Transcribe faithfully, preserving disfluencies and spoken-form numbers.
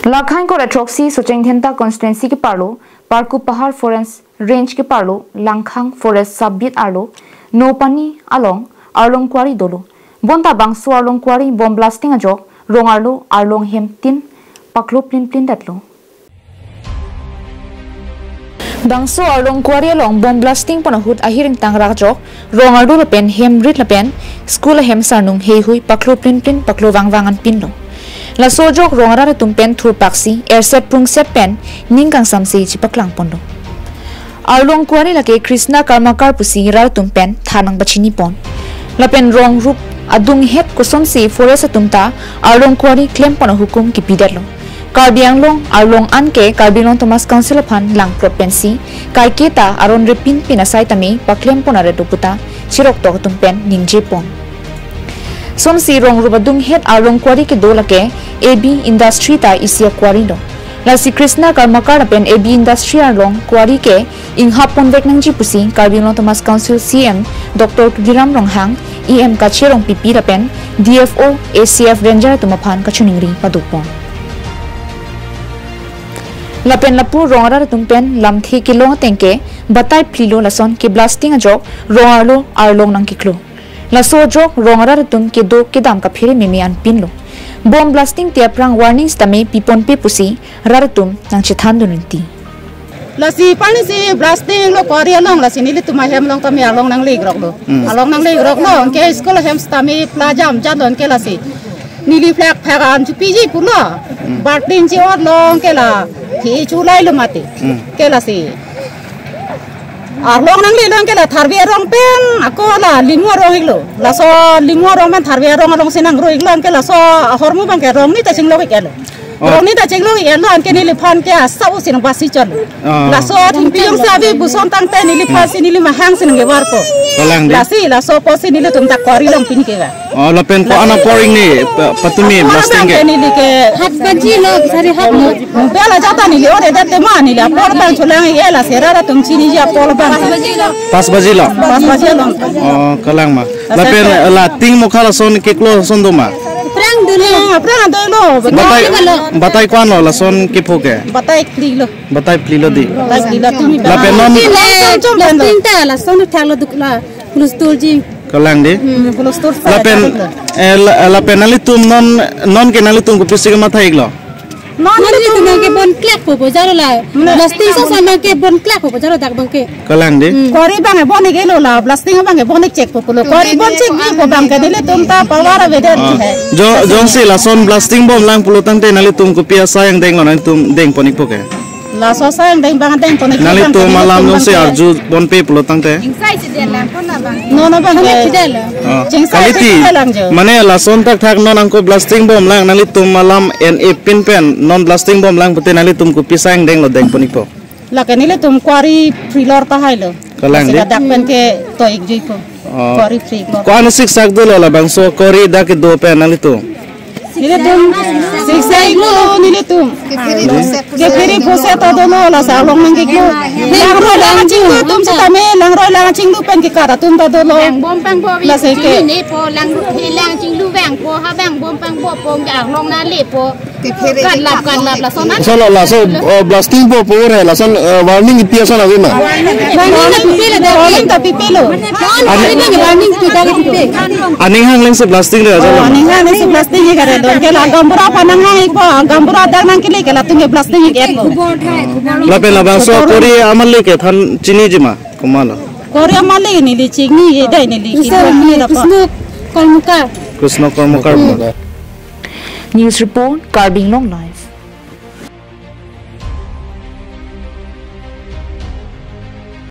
Lakhang kor athroksi Socheng Dhenta constituency keparlo, Parkup Pahar Forest Range keparlo, Langkhang Forest Sub-Beat arlo, Nopani along Arlong Quarry dolo. Bonta bangso Arlong Quarry bomb blasting ajok, rong arlo, arlong hem tin paklo plin plin detlo. Bangso Arlong Quarry along bomb blasting pon ahut ahiring tangrak ajok, rong arlo lapen hem rit lapen school ahem sarnung heihui paklo plin plin paklo vang vang an pinlo. Laso ajok rong arat atum pen thurpaksi, erset prungset pen ning kangsamse chipaklang ponlo. Arlong Quarry lake Krishna Karmakar pusi rat atum pen than nangpachini pon. Lapen rong rup adunghet kosonsi forest atum ta Arlong Quarry klem pon ahukum kipidetlo. Karbi Anglong arlong anke Karbi Anglong Autonomous Council aphan langprop pensi, kaiketa aron repin pin asai tame paklem pon aret do puta chirok tok atum pen ningje pon. Sonsi rong rup adunghet Arlong Quarry kedo lake A B Industry ta isi a-quarry do. Lasi Krishna Karmakar lapen A B Industry along quarry ke inghap ponvek nangji pusi Karbi Anglong Autonomous Council C E M Doctor Tuliram Ronghang, E M Kache Rongpipi lapen D F O, A C F Ranger atum aphan kachiningri padopon. Lapen lapu rong arat atum pen lamthe kelong ateng ke batai phlilo, lason ke blasting ajok rong arlo arlong nangkeklo. Laso ajok rong arat atum kedo kedam kaphere meme an pinlo. Bomb blasting te aphrang warning sitame piponpe pusi rat atum nangchethan dun rinti. Lasi pani si blasting lo quarry along, lasi nelitum ahem along tame arlong nanglekroklo. Hmm. Arlong nanglekroklo, anke school ahem sitame pla jam jatlo anke lasi. Neli flak phak an chupiji pulo. Hmm. Blasting chi-otlo anke la. Hi chulailo mati. Hmm. Ke lasi. Arlong nanglelo anke la tharve arong pen ako la limu arong iklo. Laso limu arong pen tharve arong alongsi nangro iklo anke laso ahormu abangke rong ni ta chinglok iklo. Oh. Rong ni ta chinglok iklo anke neliphan ke asa usi nangpasi chon. Oh. Laso thengpi jongsi ave puson tangte neliphan si neli mahang si nangkevarpo. Kalang dei. Lasi laso apotsi nelitum ta quarry along pin ke ga. Oh, lapen ko-an apor ingni pa-, patumi blasting ke? Neli ke hat baji lo, sari hat lo. Bela jata neli ore date ma neli apor abang cholang-ik-e, lasi rat atum chiniji apor abang. Pas baji lo. Pas baji lo. Pas baji lo. Oh, kalang ma. Lapen, eh, la ting mokha lason keklo ason do ma? Aphrang dolo. Aphrang dolo. Batai, batai ko-an lo lason kepho ke? Batai phli lo. Batai phli lo dei. Batai phli lo ting. Lapen non ting le, ting ta lason thak lo duk la. Kulus turji. Kalang dei. Hmm, kulus tur sa. Lapen, eh, la-, lapen nanglitum non, non ke nanglitum kopisi kematha iklo? Non, non nanglitum abangke bon klek po bojaro la. Mana? Blasting sa sa abangke bon klek po bojaro dak abangke. Kalang dei. Hmm. Quarry abangke bon-ik-e lo la, blasting abangke bon-ik chek po pulo. Quarry bon chek-ik po abangke nelitum ta power avedet. Ah. He. Jo-, jongsi lason blasting bomlang pulo tangte nanglitum kopi asai angdeng lo nanglitum dengpon-ikpo ke? Laso asai angdeng abang dengpon-ik. Nanglitum alam jongsi arju ponpe pulo tangte. Ingsai si den lang pon abang. Non abangke. Pidel. Ah. Chingsai kaliti. Pidel lang jo. Mane lason thakthak non angko blasting bomlang nanglitum alam en epin pen non blasting bomlang pute nanglitum kopi asai angdeng lo dengpon-ikpo? Lake nelitum quarry free lor tahai lo. Kalang dei. Sila dak pen ke to-ik juipo. Oh. Quarry free lor. Ko-an siksak dolo labangso quarry dak kedo pen nanglitum? Nelitum siksak lo nelitum. Kephiri phoset ta dolo, lasi arlong nangkeklo. Langroi lang chinglu atum sitame, langroi lang chinglu pen kekat atum ta dolo. Lang bom pangbo. Lasi ke. Chini po lang, lang chinglu vangpo, ha vang bom pangbo po, arlong nanglepo. Katlap, katlap, lason an. Lason, lason, eh, blasting po, po re, lason, eh, warning kipi ason ave ma? Warning ta pipe lo, warning ta pipe lo. Warning ta pipe. Aning hang lengsi blasting re, lason. Oh, aning hang lengsi blasting re kare don. Ke la gaonbura aphan nanghang-ikpo, gaonbura adak nangkele ke latum ke blasting-ik-etpo. Lapen labangso quarry amalik ke than chiniji ma, komat lo? Quarry amalik neli chinine dei, neli Krishna, kilo ni lapo. Krishna Karmakar. Krishna Karmakar. News report, Karbi Anglong Live.